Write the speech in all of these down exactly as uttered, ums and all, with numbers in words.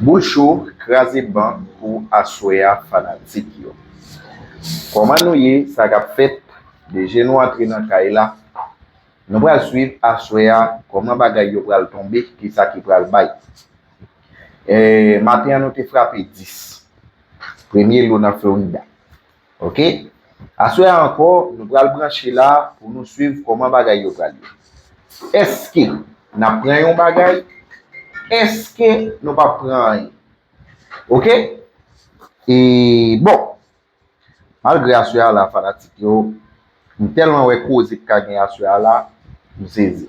Boul cho, kraze bank pou aswè a, fanatik yo. Kòman nou ye? Sa k ap fèt? Deje nou antre nan kay la. Nou pral swiv aswè a, kòman bagay yo pral tonbe, kisa ki pral bay. Eh, maten an, nou te frape dis. Premye lo nan Florida. Oke? Aswè a ankò, nou pral branche la pou nou swiv kòman bagay yo pral ye. Èske n ap pran yon bagay? Èske nou p ap pran anyen? Oke? E, bon, malgre aswè a la, fanatik yo, m tèlman wè koze k ka gen aswè a la, m sezi.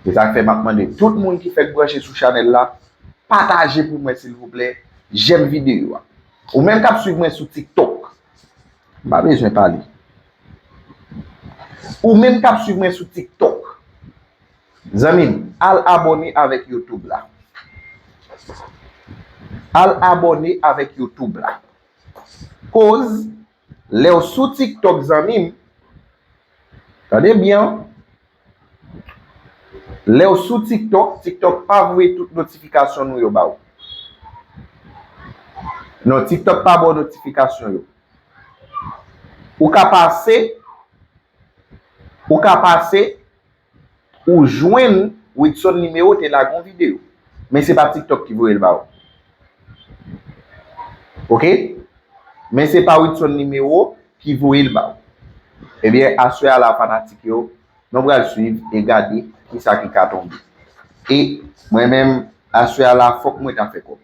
Se sa k fè m ap mande tout moun ki fèk branche sou chanèl la, pataje pou mwen, silvouplè, jèm videyo a. Ou menm k ap swiv mwen sou TikTok, m pa bezwen pale. Ou menm k ap swiv mwen sou TikTok, zanmi m, al abòne avèk YouTube la. Al abòne avèk YouTube la. Koz, lè w sou TikTok, zanmi m, tande byen, lè w sou TikTok, TikTok pa voye tout notifikasyon nou yo ba w. Non, TikTok pa ba w notifikasyon yo. Ou ka pase, ou ka pase, ou jwenn Widson Nimewo te lage yon videyo. Men se pa TikTok ki voye l ba w. Oke? Men se pa Widson Nimewo ki voye l ba w. Ebyen, aswè a la, fanatik yo, nou pral swiv e gade kisa ki ka tonbe. E mwen menm, aswè a la, fòk mwen ta fè kòb.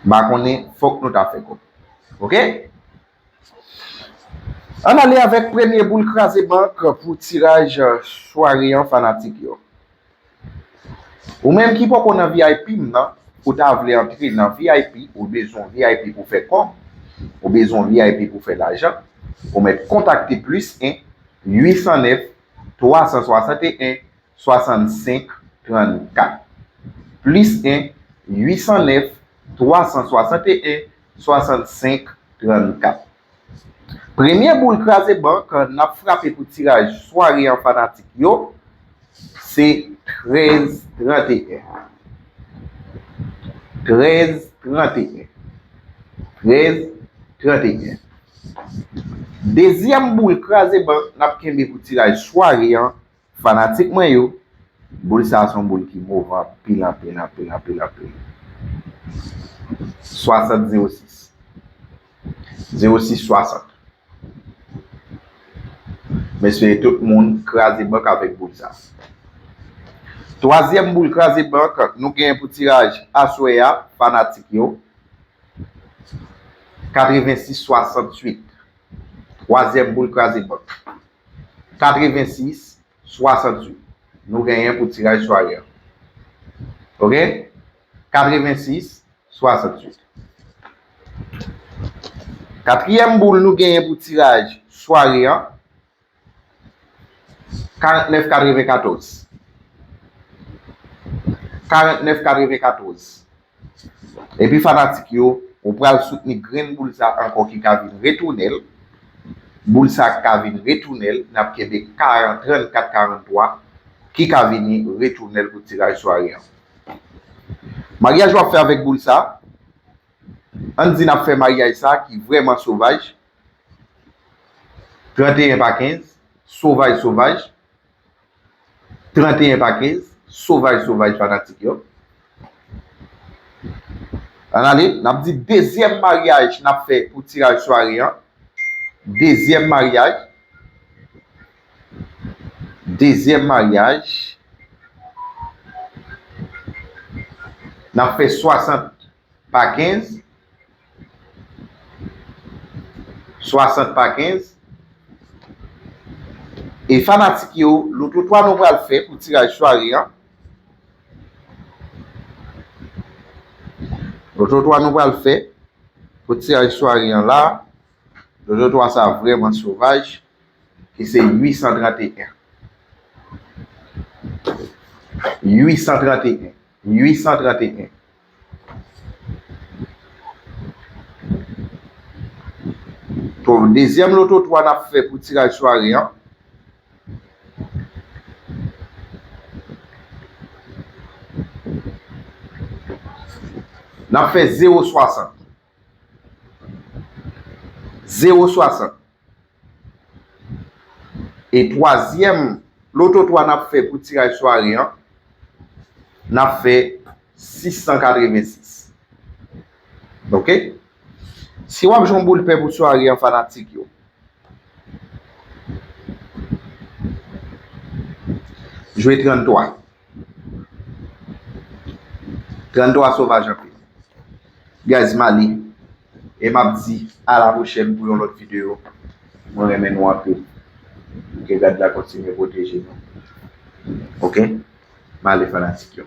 M pa konnen, fòk nou ta fè kòb. Oke? Ann ale avèk premye boul kraze bank pou tiraj sware an, fanatik yo. Ou menm ki poko nan V I P m nan, ou ta vle antre nan V I P, ou bezwen V I P pou fè kòb, ou bezwen V I P pou fè lajan, ou mèt kontakte plis en, uit san nèf, twa san swasanteyen, swasannsenk, trannkat. Plis en, uit san nèf, twa san swasanteyen, swasannsenk, trannkat. Premye boul kraze bank n ap frape pou tiraj sware an, fanatik yo, se trèz tranteyen. Trèz tranteyen. Trèz tranteyen. Dezyèm boul kraze bank n ap kenbe pou tiraj sware an, fanatik mwen yo, boul sa a se yon boul ki move anpil, anpil, anpil, anpil, anpil. Swasant zewo sis. Zewo sis swasant. M espere tout moun kraze bank avèk boul sa. Twazyèm boul kraze bank nou genyen pou tiraj aswè a, fanatik yo, katrevensis swasanntuit. Twazyèm boul kraze bank. Katrevensis swasanntuit. Nou genyen pou tiraj sware an. Oke? Katrevensis swasanntuit. Katriyèm boul nou genyen pou tiraj sware an, karantnèf katrevenkatòz. Karantnèf katrevenkatòz. Epi fanatik yo, ou pral soutni grenn boul sa ankò ki ka vin retounen l. Boul sa ka vin retounen l, n ap kenbe karan-, trannkat karanntwa ki ka vini retounen l pou tiraj sware an. Maryaj w ap fè avèk boul sa, ann di n ap fè maryaj sa ki vrèman sovaj, tranteyen pa kenz, sovaj, sovaj, tranteyen pa kenz, sovaj, sovaj, fanatik yo. Ann ale, n ap di dezyèm maryaj n ap fè pou tiraj sware an. Dezyèm maryaj. Dezyèm maryaj. N ap fè swasant pa kenz. Swasant pa kenz. E fanatik yo, loto twa nou pral fè pou tiraj sware an. Loto twa nou pral fè pou tiraj sware an la. Loto twa sa vrèman sovaj. Ki se uit san tranteyen. Uit san tranteyen. Uit san tranteyen. Bon, dezyèm loto twa n ap fè pou tiraj sware an. N ap fè zewo swasant. Zewo swasant. E twazyèm, loto twa n ap fè pou tiraj sware an, n ap fè sis san katrevensis. Oke? Si w ap jwe yon boul pè pou sware an, fanatik yo, jwe tranntwa. Tranntwa sovaj anpil. Guys, m ale. E m ap di a la pwochèn pou yon lòt videyo. Mwen renmen nou anpil. Ke God la kontinye pwoteje nou. Oke? M ale, fanatik yo.